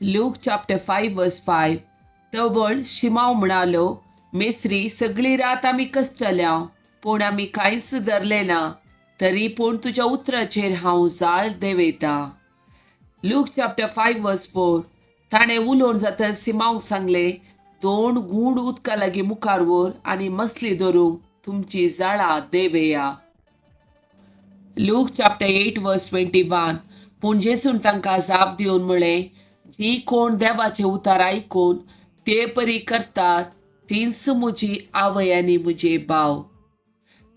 Luke chapter 5 verse 5. तवळ शिमांव म्हणालो, मेस्त्री, सगळी रात आमी कश्टल्या पूण आमी कांयच धरलें ना, तरी पूण तुज्या उतराचेर हांव जाळ देंवयतां. Luke chapter 5 verse 4. ताणें उलोवन जाता सिमांवक सांगलें, दोन गूण उदका लागीं मुखार व्हर आनी मसली धरूंक तुमची जाळां देंवया. Luke chapter 8 verse 21. पूण जेसून तांकां जाप दिवन म्हळें, जी कोण देवाचें उतार आयकून ते परी करतात तींच म्हजी आवय आनी म्हजे भाव.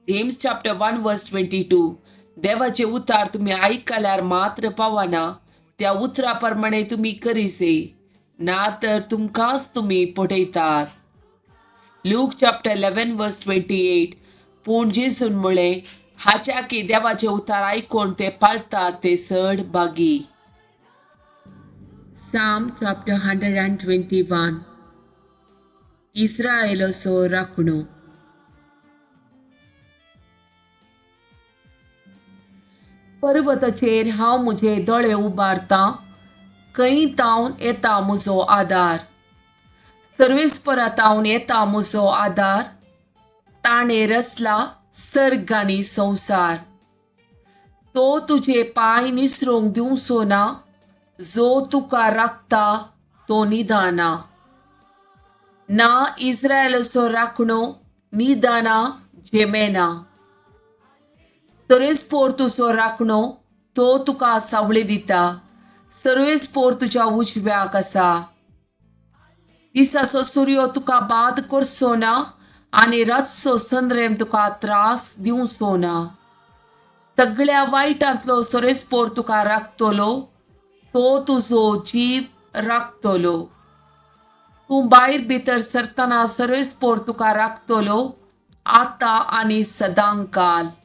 James chapter 1 verse 22. देवाचें उतार तुमी आयकल्यार मात्र पावना, त्या उतरा प्रमाणे तुमी करिसे, ना तर तुमकांच तुमी फटयतात. Luke chapter 11 verse 28. पूण जेसून म्हळें, हाच्या की देवाचें उतार आयकून ते पाळतात ते चड भागी. Psalm chapter 121. इस्रायलाचो राखणो. पर्वताचेर हांव म्हजे दोळे उबारतां, खंय तावन येता म्हजो आदार? सर्वेस्परा तावन येता म्हजो आदार, ताणें रचला सर्ग आनी संवसार. तो तुजे पांय निसरूंक दिवचो ना, जो तुका राखता तो निदाना. ना इस्रायलाचो राखणो निदाना जेमेना. सर्वेस्पोर तुजो राखणो, तो तुका सावळी दिता, सर्वेस्पोर तुज्या उजव्याक आसा. दिसाचो सुर्यो तुका बाद करचो ना आनी रातचो संद्रेम तुका त्रास दिवचो ना. सगळ्या वायटांतलो सर्वेस्पोर तुका राखतलो, तो तुजो जीव राखतलो. तूं भायर भितर सरतना सर्वेस्पोर तुका राखतलो, आतां आनी सदांकाल.